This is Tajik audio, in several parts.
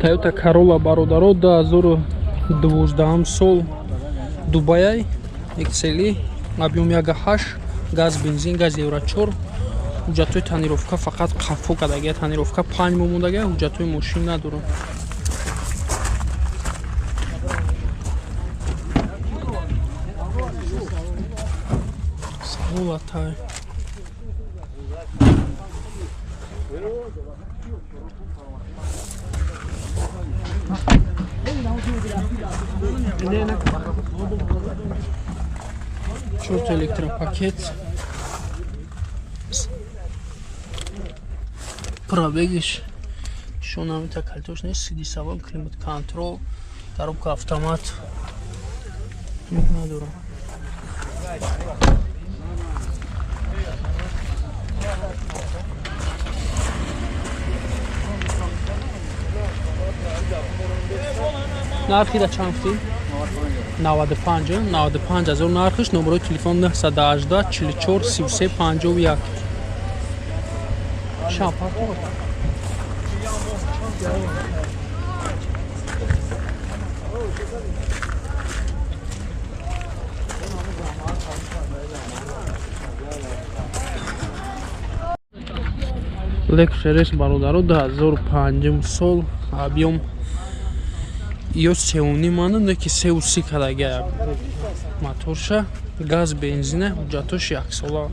Toyota Corolla бародаро 2012 сол Дубайай XL объем 1.8 газ бензин газ евро 4 ҳуҷҷатҳои тонировка фақат қафо кардагия тонировка 5 моҳ мондагия ҳуҷҷатҳои мошин надорам. Салолатай. Чорта электропакет. Пробегиш шонамита калтош нест, сиди салон, климат контрол, коробка автомат. Надорам. Нархи да чанд гуфтӣ? 95 95 ҳазор нархиш. Номерои телефон 918 44 33 51. Шампар. Lexus RS бародаро 2005 сол объем ё 3.5 мана не ки 3.3 кадага моторша газ бензина ҳуҷҷатош яксола.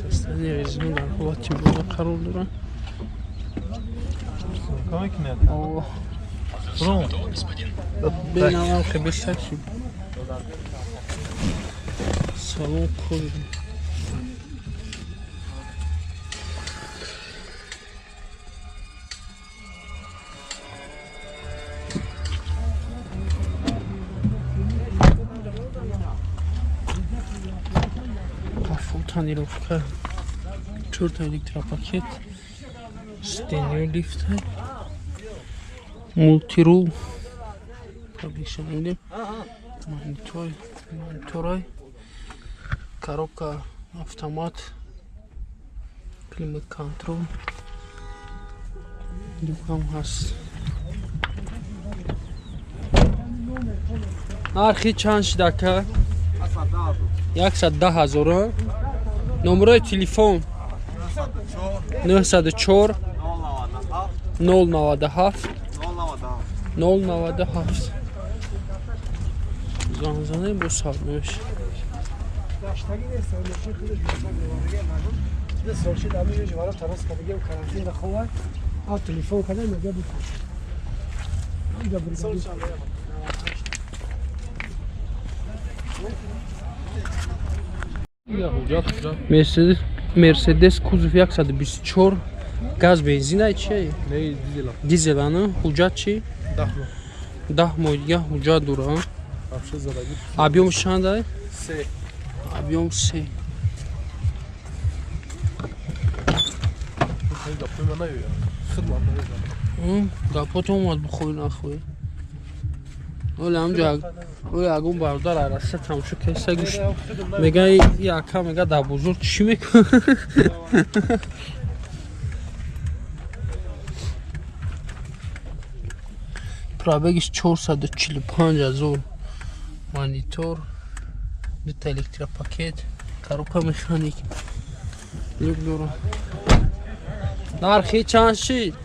Состояние резины дар ҳолати бола қарор дорад. Бенавам хебесакши. Салон кожа. Тонировка, чорта электропакет, стеной лифта, мультирул, пробишанили, мониторой, коробка автомат, климат контрол, дукам ҳаст. Нархи чанд шидака? 110 ҳазор. Номерои телефон 904 097 097. Занзане бо сабмеш. Мерседес кузов 124 газ бензин ай чи? Не, дизел. Дизел ана ҳуҷҷат чи? 10 моҳ. 10 моҳ дига ҳуҷҷат дора. Объем чанд ай? 3. Объем 3. Гапот омад бухӯй нахӯй. Оля ҳамҷо оля ягон бародар араста тамошо кеса гӯш мега яка мега дар бозор чӣ мекунад? Пробегиш 445 ҳазор. Монитор, дута электропакет, коробка механик. Люк дора. Нархи чанд шид?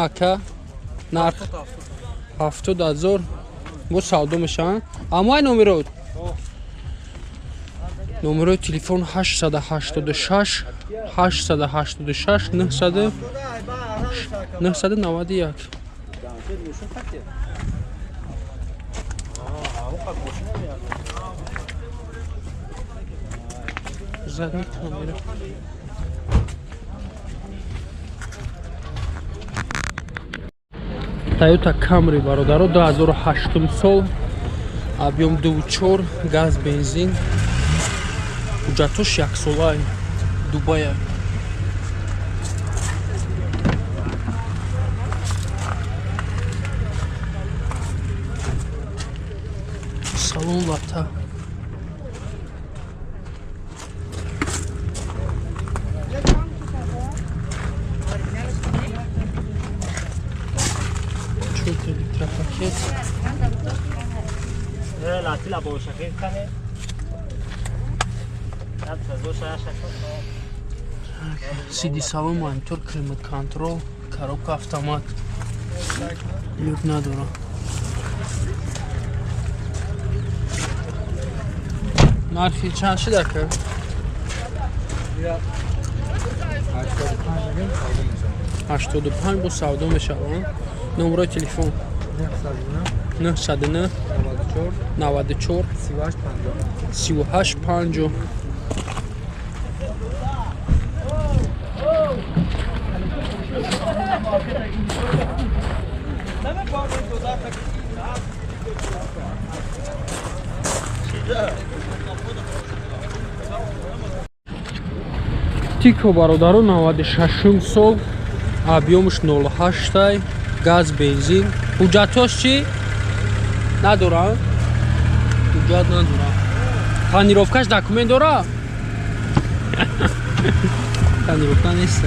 Ака нарх 70 ҳазор. Бо савдо мешаванд. Аммо ай номеро? Номерои телефон 886 886 991. Задний камера. Toyota Camry бародаро 2008 сол объем 2.4 газ бензин ҳуҷҷатош яксола Дубая. Салон лата. Сиди салон, монитор, климат контрол, коробка автомат. Люк надора. Нархи чанд шуда ка? 85 бо савдо мешавад. Номерои телефон 909 94 38 50. Тико бародаро 96 сол, объемш 0,8, газ, бензин. Ҳуҷҷатҳош чӣ? Надоранд? Ҳуҷҷат надоранд. Тонировкаш документ дора? Тонировка нест.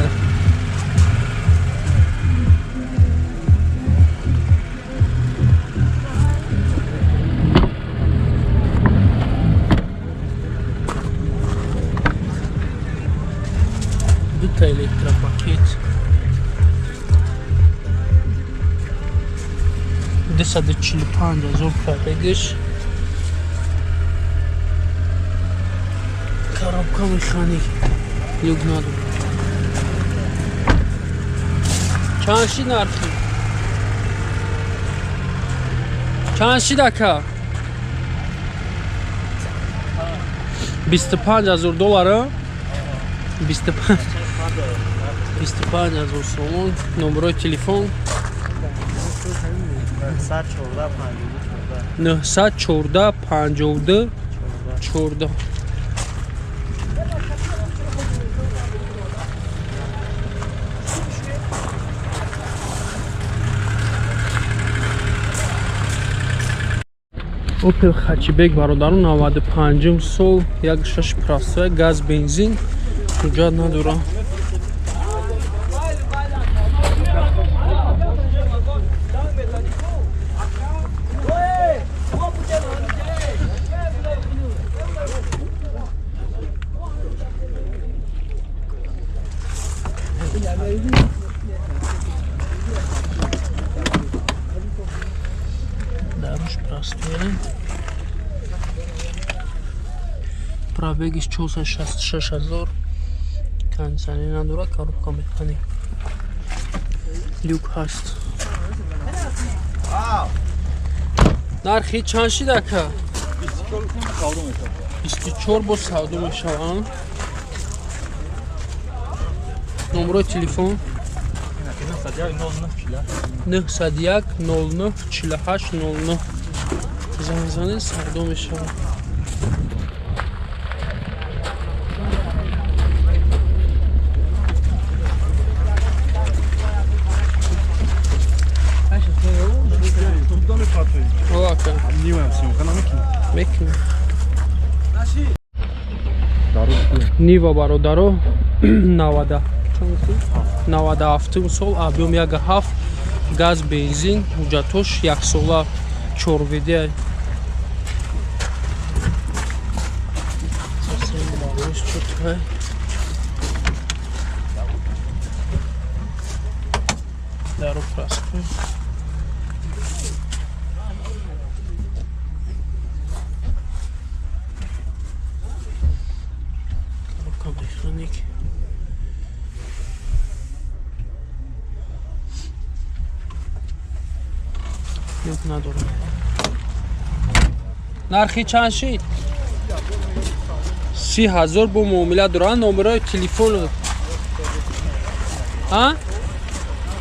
Дута электропакет. 245 ҳазор пробегаш. Коробка механик. Люк надорад. Чанд шид нархи? Чанд шид ака? 25 ҳазор доллар. 25 ҳазор сомон. Номерои телефон 914 52 14. Opel Hatchback бародару 95 сол, 1.6 простой, газ, бензин, ҳуҷҷат надора. Даруш простой. Пробегиш 466 ҳазор. Кондиционер надора, коробка механик. Люк ҳаст. Нархи чанд шид ака? 24 бо савдо мешаванд. Номерои телефон 901 09 48 09. Занг занед, савдо мешавад. Нива бародаро 97 сол, объем 1.7, газ, бензин, ҳуҷҷатош яксола, 4 ВД. Дару простой. Механик. Люк надорад. Нархи чанд шид? 30 ҳазор бо муомила доранд. Номерои телефон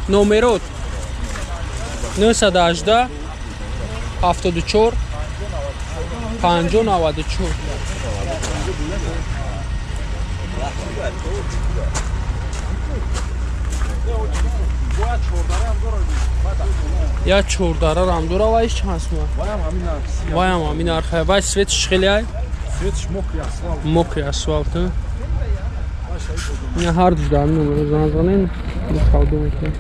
номерот 918 74 50 94. Я чордарарам дора, вай чанд сума? Ваям ҳамин нарха. Вай светиш хеле ай? Светиш мокри асфалт. Мокри асфалт. Ина ҳар ду дар номеро занг занен, савдо мекунем.